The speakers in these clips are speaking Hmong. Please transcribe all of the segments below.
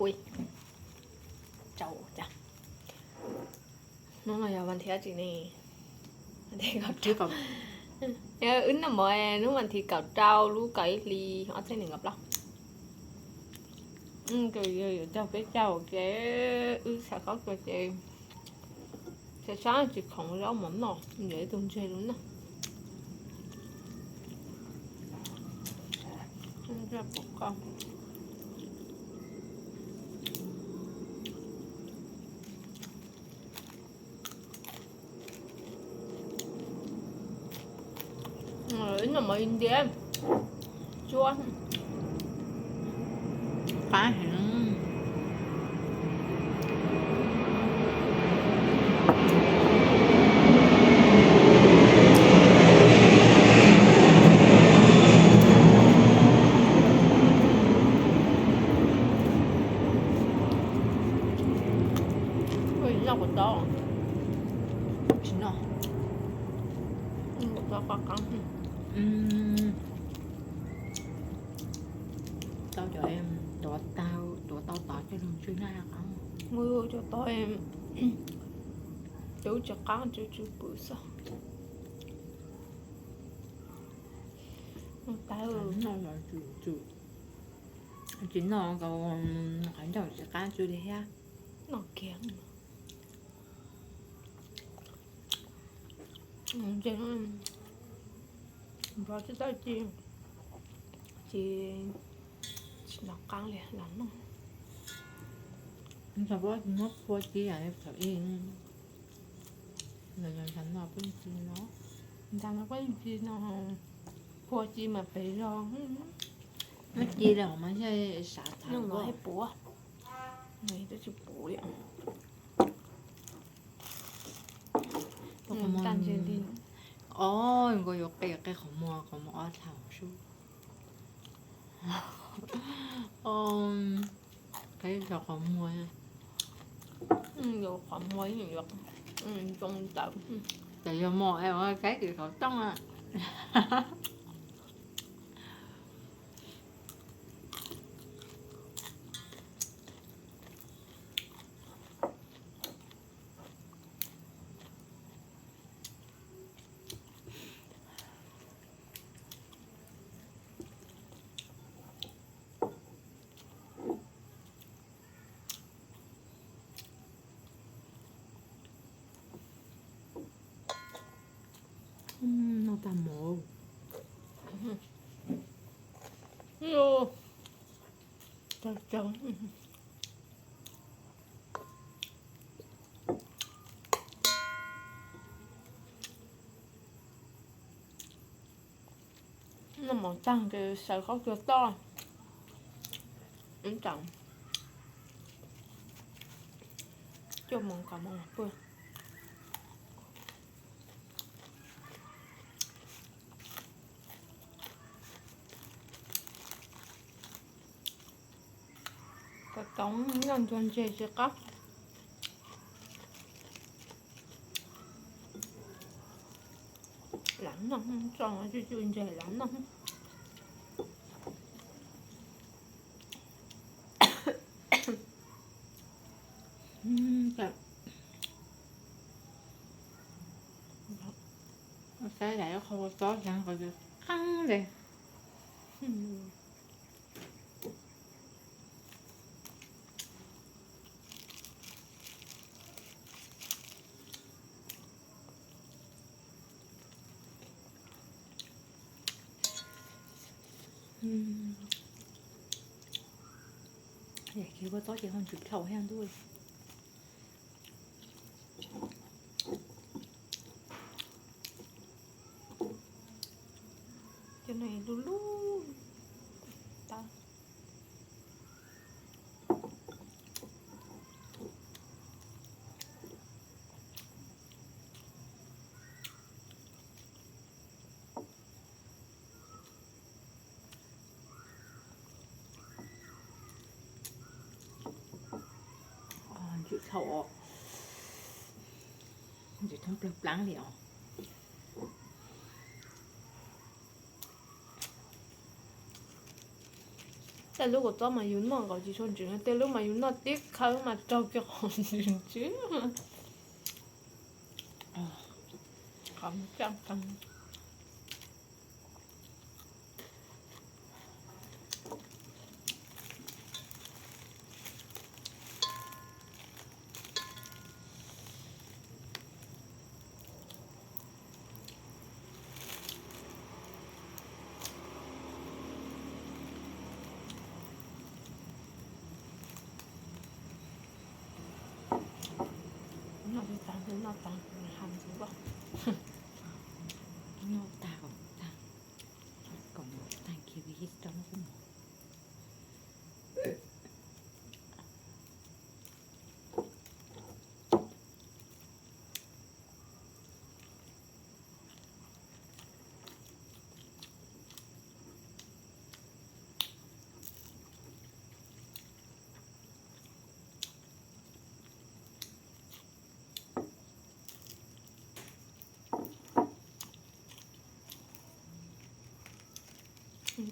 Ui, tsau cas. Hnub no yog vas thiv dab tsi ne? Vas thiv kaum rau. Wb noj mov hnub vas thiv kaum rau lub kaum ib hlis ob txhiab nees nkaum plaub. Ces yuav cog peb caug ces wb xav qaub tua ces xav sab tsis khoom zaub mov noj, yuav ib tug ntseg lub noj. Ib noj mov ib ntiab tsuab qab heev. Noj kuv tau, tsis noj, kuv tau qab qab. Tau cov tuav tau, tuav tau tod coj los tsw noj qab. Cov tod twb tsis qab, tsw tsw pwm xwb. Tsis noj, qhov ncauj tsis qab tsw li thiab. Noj kiag. Npov tsis tau ci, ces tsis noj qab li los noj. Ntxhov pob tsis muab phua ci, thaum ib los yog ntxhov no peb ci no, ntxhov no peb ci no, phua ci mas pem zog. Muab ci li mas sav thaum no puav, twb tsis puv li. Os, nkaus yuav qe qe qhov muag, qhov muag ob dhau sub. Qe qhov muag, qhov muag zoo ntawd. Ces yog muag es ua kaib kws qhov tooj a. Noj tag mov. Noj mov tag ces sawv qaub tua toj. Ib tsam cuaj moos kaum moos pw. Kom tau noj ntsuag ntseg tsis qab. Lam noj, tso tsw tsw ntseg lam noj. Saib lam ib qho tob xeev qhov twg qeeb li. Yam kiag kua txob ces ho ntsws dhau thiab ntuj. Cov no lub lub tau. Ntsws dhau os, ntsws thoob plawg plaab li os. Tej lub kaus tob mas yus noj nkaus tsis tshua ntsws, tej lub mas yus noj tib khawv mas raug kiag qhov ntsws ntsws. Qhov Noj tag, noj tag, hais ntxuv, noj tag kom tag, kom tag kiag li rau no kuj mus.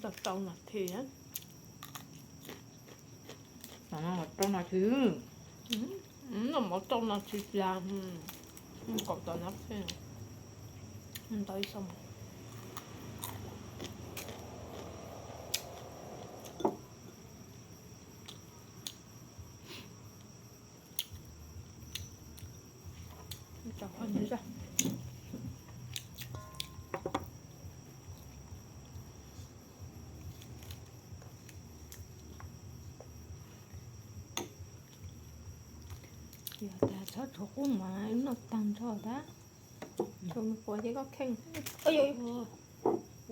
Tau rau nas this. Rau nas this. Noj mov rau nas this tas. Kaum tau nas this. Ntau ib xoj mas. Yog tas txhob tshuav qub mas noj tag nrho tas. Tshuav me quav ces koj kheej.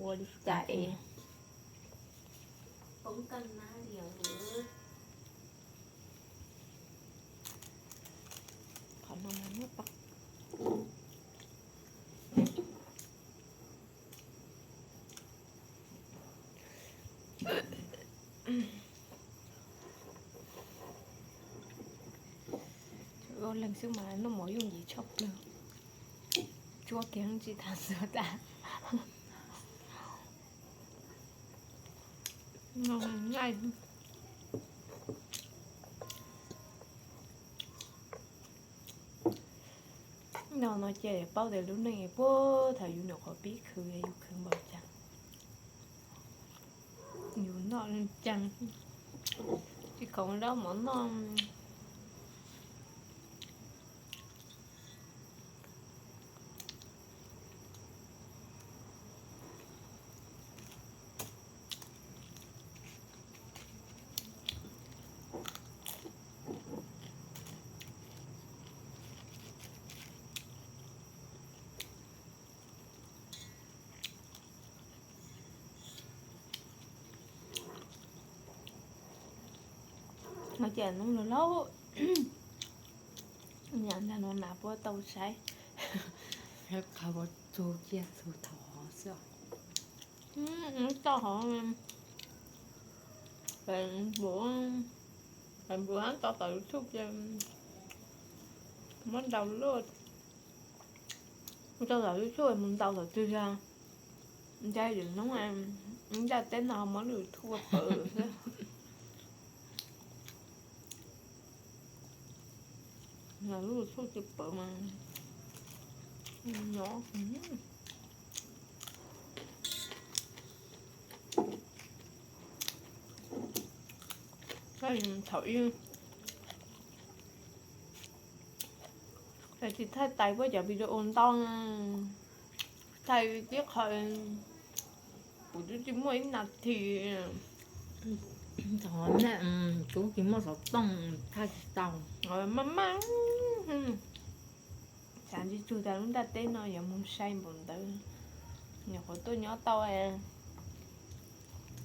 Ua li cas es poob kab nab li os. Qhov no mas nyob tau. Ua leeg xwb mas noj mov yooj yim tshaj plaws. Tsuab kiag tsis tas xwb tas. No no ces paub tias lub neej puag thaum yus nyuam qhuav pib khwv yus khwv npaum cas, yus noj cas, tsis khoom zaub mov noj. No ces noob laug laug, yam ntag no nas puab tau saib. Qhov txug cia txug thaum hov xwb. Tau hov, pem npuv, pem npuv tau tom YouTube ces muab ntaus luaj. Tau tom YouTube mus ntaus tom twg yog ncaim lwm hnub, ncaim teb no muab lwm thuaj pawv xwb. Lub thuaj tsis pawv mas nyob. Thaum ib, tsis thaij tais puab cov video ntau, thaij tib qho, kuv twb tsis muaj ib nas this. Thaum nej kuv tsis muaj xov tooj thaij tsis tau. Maj maj, xav ntsis tsug tas lub ntiaj teb no yuav mus sai npaum ntawd, nyuam qhuav tuaj nyob tau,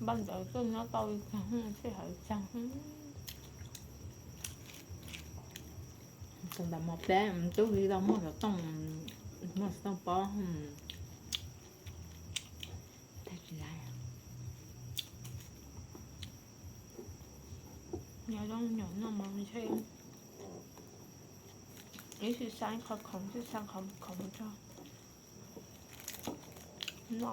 npaum ntawd tuaj nyob tau li cas, sij hawm tsawg. Thaum ntawd mos peb tub li tau muaj xov tooj, muaj xov tooj pob. Tsis laiv. Nyob zoo nyuam no mas ntshe ib txhij xa qhov khoom, txhij xa qhov khoom tso no.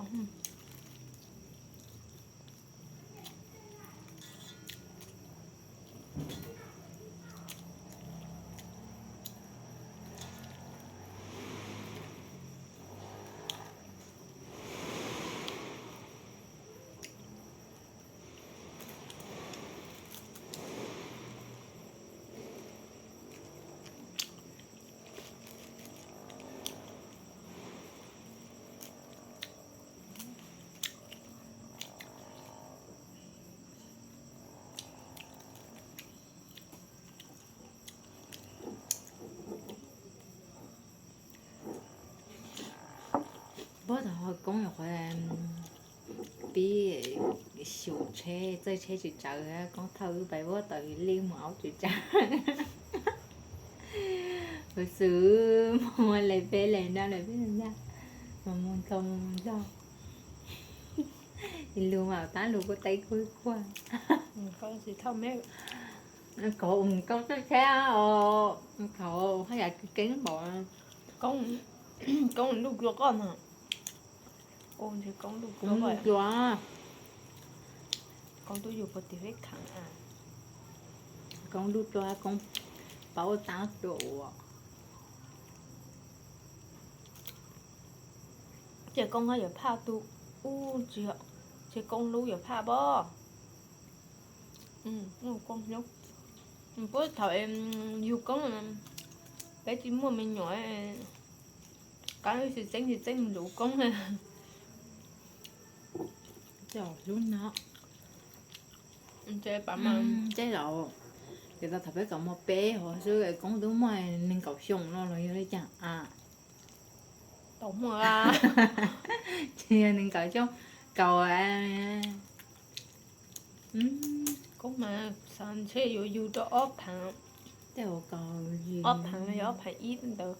Ua tau ho koob nyuam qhuav pib xyuas tsheb, txawj tsheb tsis tsawv, koob thawj wb pais ua tau li mus aub tsis tsawv. Kuv xwb mus ua le peb le na le peb ntag, mus mus nkaus mus mus nkaus. Lus mas tab lus kuj teb kuj kuaj. Koob txawj tsheb os, koob haj yam keeb npaum. Koob luj dua qoj no. Koob luj dua, koob twb yug pog tim feb khav, koob luj dua, koob paub tab dua. Ces koob yuav phaj tug ub tsis, ces koob lub yuav phaj pob. Puab thaum yug koob, peb tsis muaj me nyuam, qab ib tsis txeeb tsis txeeb lus koob. Hlub no. Tej zaum, ces tau thaum peb kaum muaj peb hov xwb koob twb muaj nees nkaum xyoo no los yog li cas a? Tsis yog nees nkaum xyoo, kaum. Koob mas xav ntshe yuav yug rau ob phav, ob phav yog ob phav ib ntawd,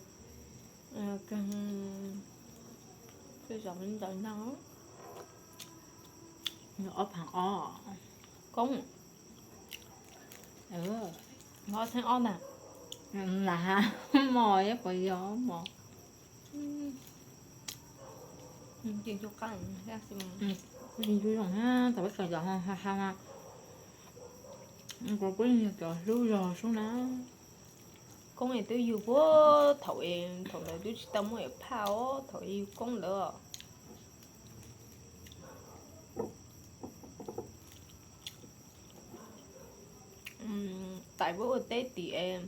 ntawd no. Ob phav ob. Koob, ob txheeb ob ntag. Lam ha mos ib puas yog mos. Kuv tsis zoo, thaum peb kaum yog ha ha ha, kuv kuj yog cov hlub zog sub na. Koob twb yug puag thaum, thaum ntawd twb tsis tau muaj phaj os, thaum yug koob ntawd. Tais puab ua teb tim,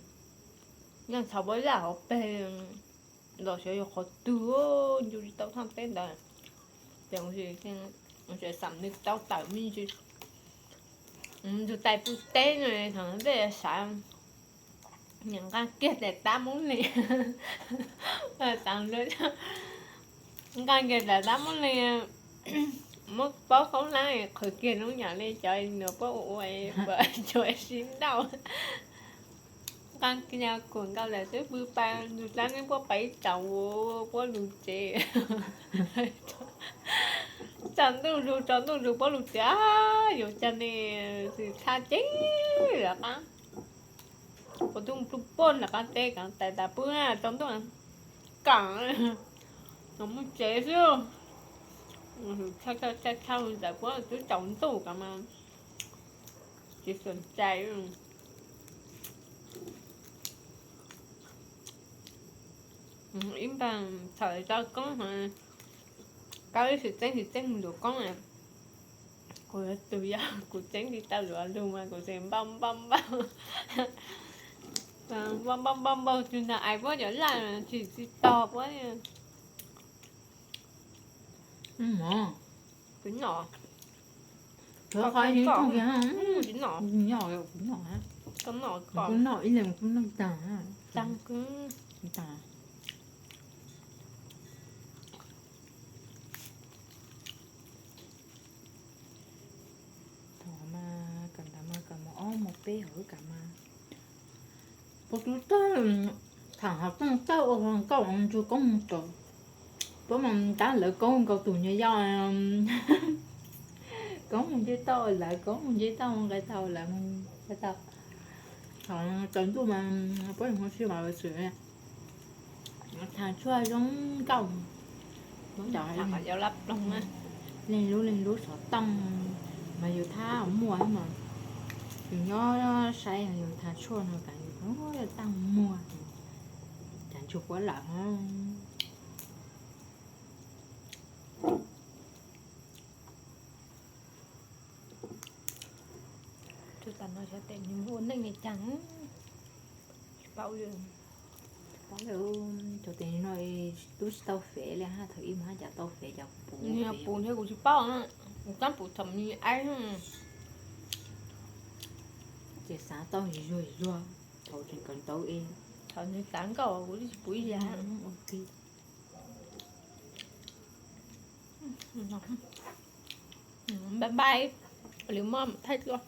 nyob txhais puab zaj hauv peg los xyov yog qhov twg, ncu tsis tau thaj teb ntawd. Ces xam nws tau tawm me ntsis, ncu tais pw teb no thaum ntej sav, nqa kiag daim tab Moob Lis, nqa kiag daim tab Moob Lis, muab paub qoob hlab qhwv kiag lub nyam li cov nws puab ua ua, cov sib nrauj. Nqa kiag kuam nkaus lawm xwb pw pais ntu dlaab neb puab pais ib tsaus puab lug tsev. Tsaus ntuj lug, tsaus ntuj lug puab lug tsev, yuav cag ne, txhaj ceg lawm qab. Kuv tub mus pw puag nram qab teb, kaav tais tas pw tsaus ntuj, kaav, los mus tsev xwb. Tshaj tshaj ntawm puab twb tsaus ntuj kaav mas tsis xyuam xais. Ib npaag thaum tau koob, kaav ib txhis txeeb txhis txeeb mus ntuas koob. Kuv yuav tug yog kuv tseeb tsis tau luag lug mas kuv tseem npau npau npau, npau npau npau npau tug ntag, ais puab cov laj tsis tsis tog puab. Kuv noj, kuv noj, kuv noj ib leeg kuj noj taag, taag. Thaum mas kaav ntawd mas kaav mus ob mus peb hov lub kaav mas, puab tub tawg, thaum hov tooj tawg ua nkauj ntsuag koob mus tod, puab mas tab lawv koob nkaus tus nyuag yau, koob mus ntsib tau lawv, koob mus ntsib tau nqe tau lawv, nqe tau. Thaum tsaus ntuj mas puab mus ua si mas lawv xwm thav tshuaj zoo nkauj. Leej lub leej lub xov tooj mas yus thab muaj mas, yus nyob saib yus thav tshuaj no tas yus taag muag, cas ntsuag puab lawm. Tsuas tas no xyov tes nws ua neej li cas, tsis paub li. Tsis paub li, tsuas tes no tub tsis tau fev li hab, thaum ub mas hab cas tau fev, cas puv, nws puv thiab kuv tsis paub, kuv tab puv thaum me me. Ces xav tau zuag zuag, thaum tseem kawm ntawv es, thaum nws xav nkauj kuv twb tsis puv ib yam. Bye bye, lwm hmo mam thaij dua.